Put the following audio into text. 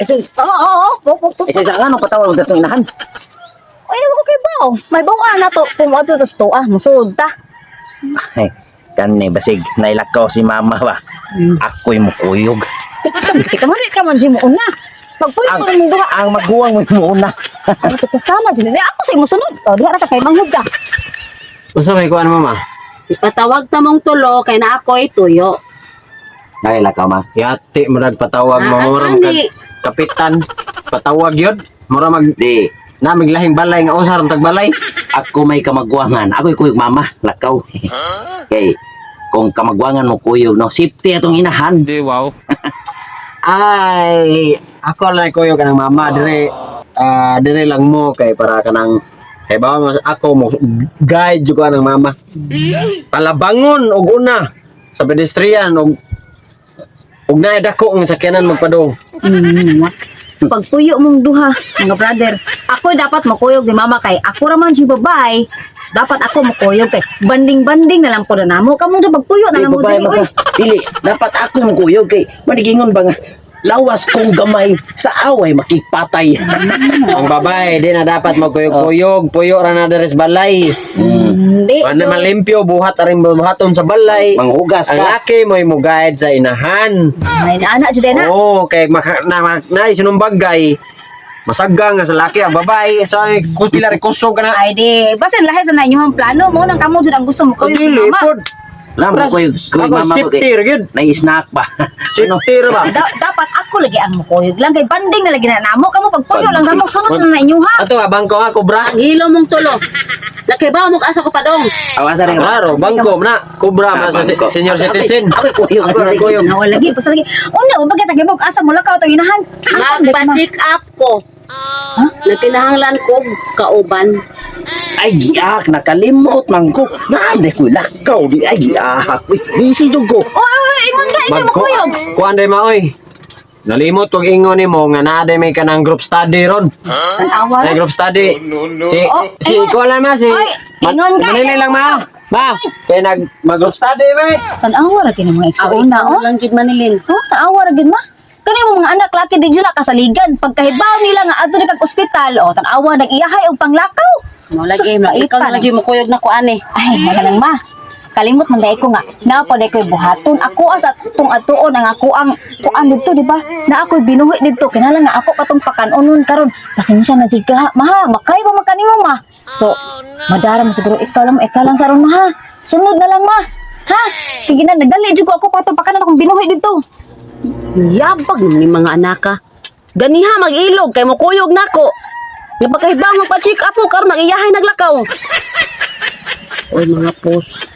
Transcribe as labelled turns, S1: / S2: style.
S1: Ay, sis.
S2: Oo, oo, oo. Po, po, po.
S1: Ay, sis, ang ano patawag mo tas inahan.
S2: Ay, okay ba? Oh? May bawa na to. Kung ato tas to, ah, musod ta.
S1: Ay, kani basig nailakaw si mama ba. Ako'y mukuyog.
S2: Tika man ka man mo una. Pagpuyo
S1: Ang
S2: ko mong duha.
S1: ang maguwang mo muna.
S2: Ano to kasama dyan? Eh, ako sa imo sunod. O, diha ra ka kay manghud ka.
S3: Unsa may kuan, mama?
S4: Ipatawag ta mong tulo kay na ako'y tuyo.
S1: Nailakaw, ma.
S3: Yati murag patawag mo
S4: Ah,
S3: mura mag
S4: ani.
S3: kapitan. Patawag yun. Mura mag
S1: Di,
S3: namig lahing balay nga usar tag balay.
S1: Ako may kamagwangan. Ako'y kuyog, mama. Lakaw. Kay, kung kamagwangan mo kuyog, no? Safety atong inahan.
S5: Di, wow.
S3: Ay, ako lang kuyog kanang mama dire, ah, dire lang mo kay para kanang kay bawa mas ako mo guide jud ko anang mama. Palabangon og una sa pedestrian og og naay dako ang sakyanan magpadong.
S2: Pagpuyo mong duha, mga brother. Ako dapat makuyog ni mama kay ako ra man siya babae. So, dapat ako makuyog kay banding-banding na lang ko na namo. Kamong do pagpuyo na
S1: Di,
S2: lang mo
S1: babae
S2: diri oy.
S1: maka. Dili, dapat ako yung kuyog kay manigingon ba nga lawas kong gamay sa away makipatay.
S3: Ang babae di na dapat magkuyog-kuyog, puyo ra na diri sa balay.
S2: Hindi.
S3: Ano man limpyo buhat aring buhaton sa balay.
S1: Manghugas
S3: Ang
S1: ka.
S3: laki mo'y mo guide sa inahan.
S2: Ay, ana jud na.
S3: Oo, kay maka, na, na, na sinumbagay. Masaggang nga sa laki ang babae. Sa kung pila rin kusog ka na.
S2: Ay di, basin lahi sa na inyong plano mo nang kamo jud ang gusto mo kuyog ni
S3: Dili
S2: mama.
S3: pod.
S1: Lam ko kuyog, kuyog
S3: Ako,
S1: mama ko
S3: safety
S1: kay
S3: ra gyud.
S1: nai-snack ba. Ano?
S3: Safety ra ba?
S2: Dapat ako lagi ang mukuyog lang kay banding na lagi na namo kamo pagpuyo lang sa mo sunod na na inyo ha.
S3: Ato nga bangko nga kobra.
S4: Ang hilo mong tulo. Nakibaw mo ka asa ko padong.
S1: Aw asa rin ba?
S3: Klaro, bangko na. Kobra
S1: Ah,
S3: man sa
S1: bangko.
S3: senior citizen.
S1: Ako kuyog.
S3: Ako ra kuyog.
S2: Nawala lagi basta lagi. Una ba bagay tagibok asa mo lakaw to inahan. Asa ba ka, ma?
S4: Nagpa-check up ko. Nagkinahanglan ko kauban.
S1: Ay giak nakalimot man ko. Naam ko lakaw di ay giak. Uy, busy jud ko.
S2: Oy, oy, ingon ka, ingon mo kuyog.
S3: Kuan day maoy. Nalimot kog ingon nimo nga naa day may kanang group study ron.
S2: Tanawa
S3: May
S2: ra.
S3: group study. Si
S2: Oh,
S3: si
S2: ingon.
S3: kuan lang ma si.
S2: Oy, ingon ka,
S3: Manili
S2: ingon
S3: lang ma. Ma, kay nag mag group study ba.
S2: Tanawa ra kini mga igsuon na oh.
S4: Lang jud manilin.
S2: Oh, tanawa ra gid ma. Kani mo mga anak laki di jud na kasaligan. Pagkahibaw nila nga adto na kag ospital, oh, tanawa nag-iyahay og panglakaw.
S4: Mo lagi
S2: Sus,
S4: ma ikaw
S2: paitan.
S4: na lang jud mo kuyog na ko ani.
S2: Ay, maganang ma. Kalimot man dai ko nga naa pa ko'y buhaton. Ako as atong atuon ang ako ang kuan didto, di ba? Na ako'y binuhi didto kinahanglan nga ako katong pakanunon karon. Pasensya na jud ka ha. Ma, makay ba man kanimo ma? So, madara mo siguro ikaw lang saron ma ha. Sunod na lang ma. Ha? Kay ginan nagdali jud ko ako patong pakanon akong binuhi didto.
S4: Yabag ni mga anaka. Ganiha mag-ilog kay mo kuyog nako. Nga pagkahibaw magpa-check up ko karon nag iyahay naglakaw. Oy mga pos.